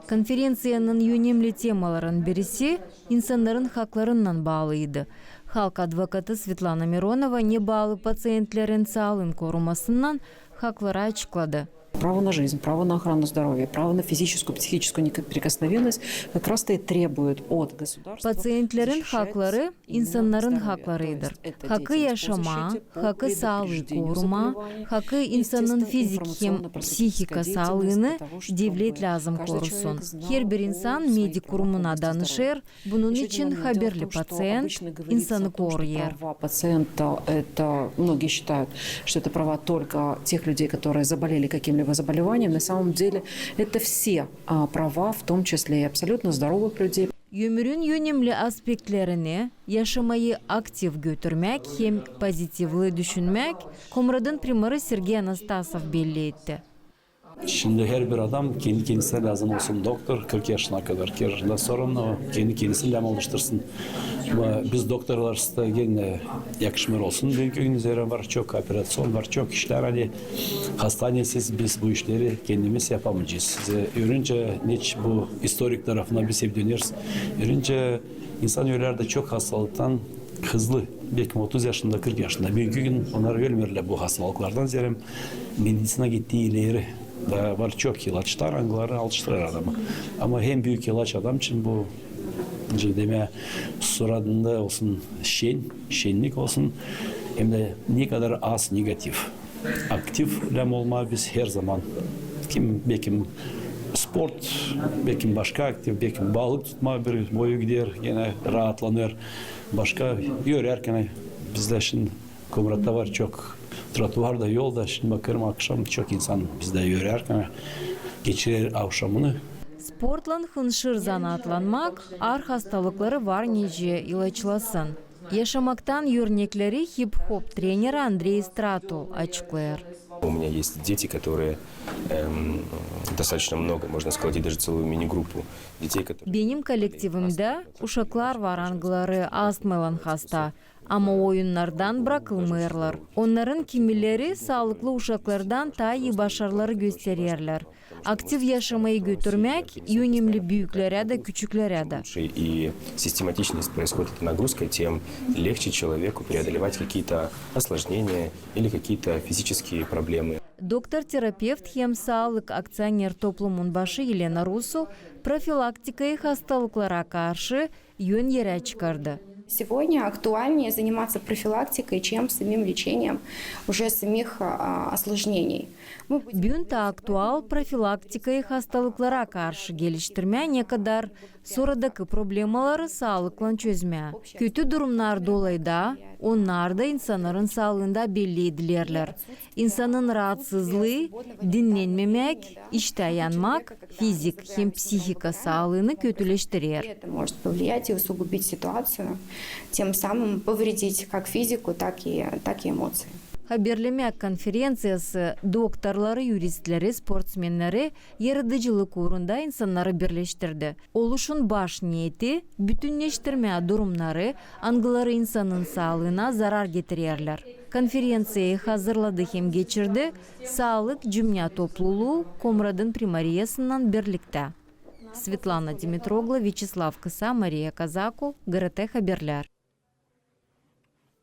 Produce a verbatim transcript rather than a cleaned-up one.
Konferenţiyanın önemli temaların birisi insannarın haklarınnan baalıydı. Halk advokatı Svetlana Mironova ne baalı paţientlerin saalıın korumasınnan hakları açıkladı. Право на жизнь, право на охрану здоровья, право на физическую, психическую неприкосновенность как раз-то и требует от государства. Paţientlerin hakları insannarın haklarıdır. Hakı yaşamaa, hakı saalıı korumaa, hakı insanın fizik hem psihika saalıını devlet lääzım korusun. Herbir insan medik kurumuna danışêr, bunun için haberli paţient insanı koruyêr. Права пациента, это, многие считают, что это права только тех людей, которые заболели каким-либо заболеванием. На самом деле это все, а, права, в том числе и абсолютно здоровых людей. Ömürün önemli aspektlerini, yaşamayı aktiv götürmäk hem pozitivli düşünmäk, Komratın primarı Sergey Anastasov belli etti. Şindi herbir adam kendi kendisine lääzım olsun doktor, kırk yaşına kadar, kırk yaşından sora o kendi kendisini lääzım alıştırsın. Ama biz doktorlar da genä yakışmêêr olsun. Büünkü gün üzerä var çok operaţiyon, var çok işlär, ani hastanesiz biz bu işleri kendimiz yapamayacez. Siz görüncä, neçin bu istorik tarafına biz hep döneriz. Görüncä, insan ölär dä çok hastalıktan hızlı, bekim otuz yaşında, kırk yaşında. Büünkü gün onnar ölmeerlär bu hastalıklardan, zerä meditsina gitti ileri. Taa var çok ilaçlar, angıları alıştırêr adamı. Ama en büük ilaç adam için bu, demää, suratında olsun şen, şennik olsun, hem dä ne kadar az negativ. Aktiv lääzım olmaa biz her zaman. Kim, bekim sport, bekim başka aktiv, bekim baalık tutmaa bir boyu gider, genä raatlanêr. Başka yürärkän bizdä şindi Komratta var çok trotuar da, yol da, şindi bakêrım, akşam çok insan bizdä yürärkän geçirer avşamını. Sportlan hınşır zanaatlanmak, aar hastalıkları var nicä ilaçlasın. Yaşamaktan örnekleri hip-hop treneri Andrey Strato açıklêêr. У меня есть дети, которые, эм, достаточно много, можно сказать, и даже целую мини-группу детей, которые... Benim kollektivimdä uşaklar var, angıları astmaylan hasta, ama oyunnardan brakılmêêrlar. Onnarın kimileri saalıklı uşaklardan taa ii başarıları göstererlär. Aktiv yaşamayı götürmäk önemli büüklerä dä, küçüklerä dä. И систематичнее происходит эта нагрузка, тем легче человеку преодолевать какие-то осложнения или какие-то физические проблемы. Doktor-terapevt hem saalık akţioner toplumun başı Elena Rusu profilaktikayı hastalıklara karşı ön erä çıkardı. Сегодня актуальнее заниматься профилактикой, чем самим лечением уже самих, а, осложнений. Büün taa aktual profilaktikayı hastalıklara karşı geliştirmää, nekadar soradakı problemaları saalıklan çözmää. Kötü durumnar dolayı da, onnar da insannarın saalıında belli edilerlär. İnsanın raatsızlıı, dinnenmemäk, iştä yanmak fizik hem psihika saalıını kötüleştirer. Это может повлиять и усугубить ситуацию, тем самым повредить как физику, так и, так и эмоции. Haberlemäk konferenţiyası doktorları, yuristleri, sportsmenneri yaradıcılık uurunda insannarı birleştirdi. Oluşun baş neeti, bütünneştirmää durumnarı, angıları insanın saalıına zarar getirerlär. Konferenţiyayı hazırladı hem geçirdi Saalık cümnä topluluu Komratın primariyasınnan birliktä. Svetlana Dimitroglu, Vyaçeslav Kısa, Mariya Kazaku, GRT Haberlär.